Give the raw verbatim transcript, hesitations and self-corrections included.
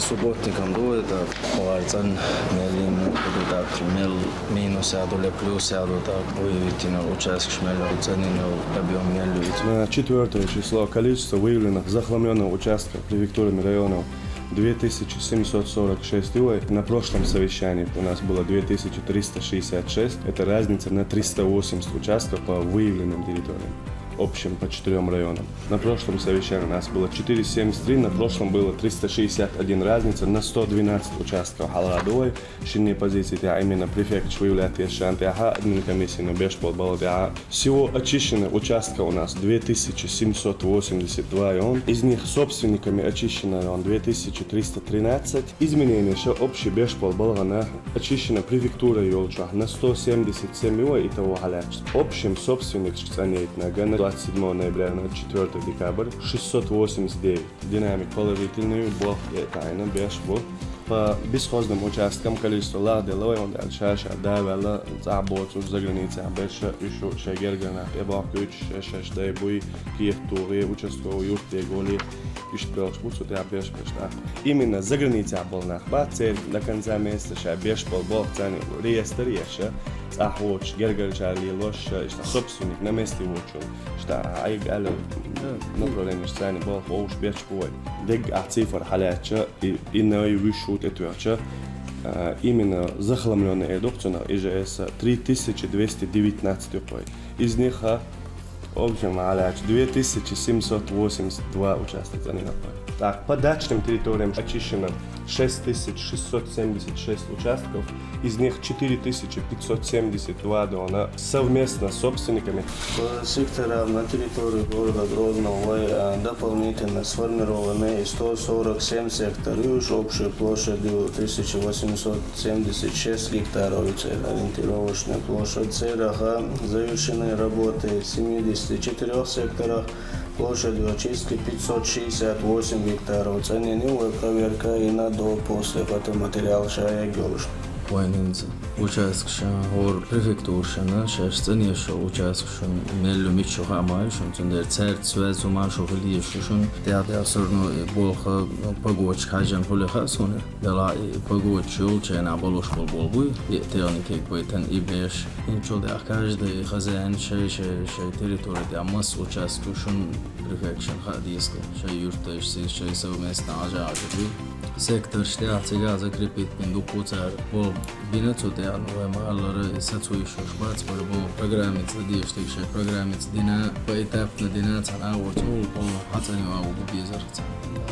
Субботникам ду это, хӀара цӀена мел йина ду, так, мел минус яду, ле плюс яду, так, выявить йина участкаш мел ю, цӀена йина объём мел ю. На четвёртое число количество выявленных захламлённых участков префектурами районов две тысячи семьсот сорок шесть. И на прошлом совещании у нас было две тысячи триста шестьдесят шесть. Это разница на триста восемьдесят участков по выявленным территориям, общим по четырём районам. На прошлом совещании у нас было четыреста семьдесят три, на прошлом было триста шестьдесят один, разница на сто двенадцать участков. Хьалха ду вай шинне позици тӀа, именно префекташ выявлять еш шоана тӀехьа, админ комиссийна беш бола балха тӀехьа. Всего очищено участков у нас две тысячи семьсот восемьдесят два, и из них собственниками очищено две тысячи триста тринадцать. Изменение ша общий беш бола балхана очищено префектура йолчохь на сто семьдесят семь, и того хьалаьцна. Общим собственникаш цӀанейтина гана двадцать седьмого ноября на четвёртое декабрь шестьсот восемьдесят девять. Динамика положительный, болх тӀаийна, беш бу. По бесхозным участкам количество лагӀделла вай, онда ша-ша да ваьлла, цӀа боцуш, заграницехь берш, уьш шайн гергара нах тӀебохкуьйтуш, шаьш-шаьш дай буй, кехат тухий, участковый юрт дега волий, иштта белхаш бу цу тӀехь беш-беш нах. Именно заграницехь болу нах бац, церан до конца месяца ша беш болу болх царна реестр еш, цӀахь воцуш гергарчара лелош, иштта собственник на месте воцуш, иштта Ӏайга аьлла направленеш царна болх вовшах беш бу вай. Дегга ахь цифр хьалаьцча, и, и ной вуьш ву тӀетоьхча, а, именно захламлённый эр ду-кх цунах, ИЖС три тысячи двести девятнадцать ю-кх вай. Из них, а, общем хьалаьцча, две тысячи семьсот восемьдесят два участок цӀанийна-кх вай. Так, по дачным территориям очищено шесть тысяч шестьсот семьдесят шесть участков, из них четыре тысячи пятьсот семьдесят два дона совместно с собственниками. По секторам на территории города Грозного вай, а, дополнительно сформированы сто сорок семь секторов, уж общей площадью тысяча восемьсот семьдесят шесть гектаров, и церан ориентировочная площадь церан, а, завершены работы в семидесяти четырёх секторах, площадью очистки пятьсот шестьдесят восемь гектаров. ЦӀанйина ю вай проверка и на до, после фотоматериал ша эггуш. Вайн хӀинца участкаш, хӀора префектурашна, шаьш цӀанъеш йолу участкаш мел ю, мича ю хаа ма ю шуна, цундела цаьрца связь хӀума шу хила езаш ю шуна. ТӀехь-тӀехь всё равно и болх, ну, погодашка хьаьжжина хуьлу хаьа суна. Делахь и погодаш йолчу хенахь болуш болу болу буй, и техникиг байтина, и беш. ХӀинцачул тӀаьхьа каждый хозяин шай-шай, шайн территори тӀехь масса участок ю шуна, префекташна хаа деза-кх, шайн юьрташца, шайн совместно хьажа хьажа дуй. Сектораш тӀехь цигахь закрепить бина ду-кх цара болу. Бина цу тӀехь, ну, вай ма-аллара, и сацо йиш йолуш бац, бара боху программица дешнарг шайн программица дина, поэтапно дина, цхьана агӀор цхьа а болу хьацӀанъян ву безарх цхьаъ.